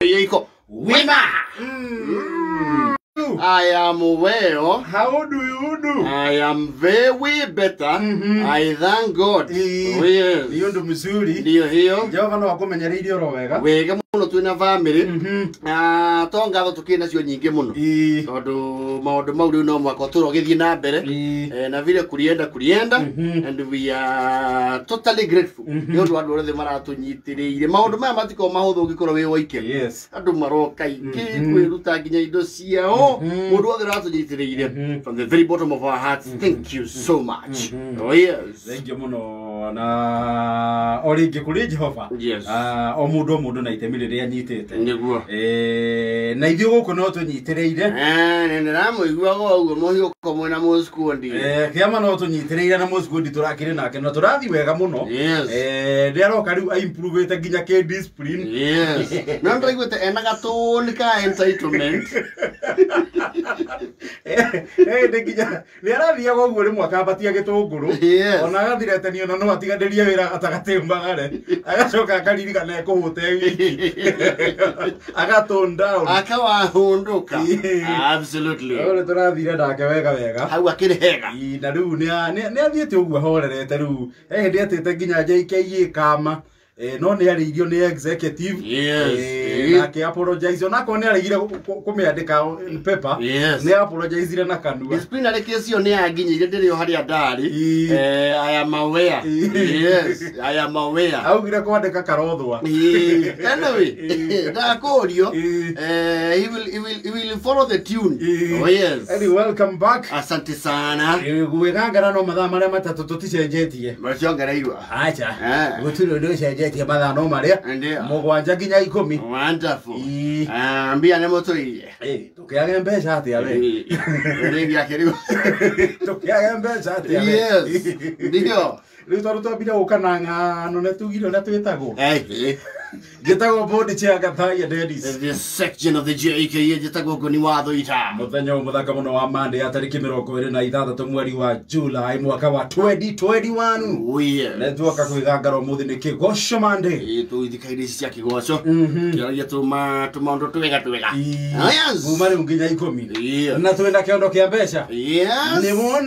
Iko wima. I am well. How do you do? I am very better. I thank God. Oh, yes. Hiyo ndo mzuri. Ndio hiyo. Jehova no akumenyereirie oro wega. Wega muno twina family. Ah, to ngatho tukĩ nacio nyingĩ mũno. Tondũ maũndũ mau rĩu no mwaka ũtũra ũgĩthiĩ na mbere. Na vile kurienda kurienda and we are totally grateful. Nĩ ũndũ andũ othe maratũnyitĩrĩire. Maũndũ maya matikoragwo mahũthũ ũngĩkorwo wĩ woike. Andũ maroka aingĩ kwĩruta nginya indo ciao. Mũndũ wothe ũratũnyitĩrĩire from the very bottom of our hearts, thank you so much. Oh yes. Thank you muno na o rĩngĩ kũrĩ Jehova. Ah, o mũndũ o mũndũ na itemi rĩrĩa anyitĩte. Nĩguo. Na ithuĩ gũkũ no tũnyitĩrĩire. Nĩ ndĩramũiguaga ũguo mũhiũko mwĩna mũskundi. Kĩama no tũnyitĩrĩire na mũskundi tũrakĩrĩ nake na tũrathiĩ wega mũno. Nĩ aroka rĩu aimprovĩte nginya kĩ discipline. Yes. No ndĩraiguĩte ena gatũni ka entitlement. Nĩ nginya nĩ arathiaga ũguo rĩmwe akambatia gĩtũngũrũ. Ona agathiretenio na no atiganĩrie wĩra gatagatĩ umagare. Agacoka akaririkana ekũhũta e wiki. Agatone down. Akawahũndũka. Absolutely. Rĩu nĩ tũrathire nake wega wega. Hau akĩrĩ hega. Ii, na rĩu nĩ athiĩte ũguo ahorerete rĩu. He hĩndĩ etĩte nginya JKIA kama. No nĩ arĩirio nĩ executive. Nake apologize onakorwo nĩ aregire kũmĩandĩka in paper. Nĩ apologizire na kanua. Disciplinary case ĩyo nĩ yanginyĩire ndĩrĩ o harĩa ndarĩ. I am aware. Yes, I am aware. Augire kwandĩka karothwa. Anyway, ndakũrio. He will follow the tune. Oh yes. Anyway, welcome back. Asante sana. Gwĩgangara no mathaa marĩa matatũ tũticenjetie. Maciongereirwo. Acha. Gũtirĩ ũndũ ũcenjetie mathaa no marĩa. Ndio. 7 nginya 10. Wonderful. Ah, mbia nĩ mũtũirie. Tũkĩage mbeca atĩa we? Rĩngĩ akĩrigwo. Tũkĩage mbeca atĩa we? Yes. Ndio. Rĩu tondũ twambire gũka na ng'ano nĩ tugire ũrĩa twĩtagwo. Njĩtagwo board chair Gathaia Dennis. The section of the JKA njĩtagwo Ngũni wa Thũita. Mũthenya ũyũ mũthaka mũno wa Monday ya tarĩki 26 mweri wa July mwaka wa 2021. Oh yes. Nĩ tuoka kwĩgangara ũmũthĩ nĩ Kĩgoco Monday. Tũithikaire ici cia kĩgoco. Kĩaragia tũma tũmaũndũ twega twega. Oh yes. Kuma rĩu nginya 10. Yes. Na twĩna kĩondo kĩa mbeca. Yes. Nĩ wona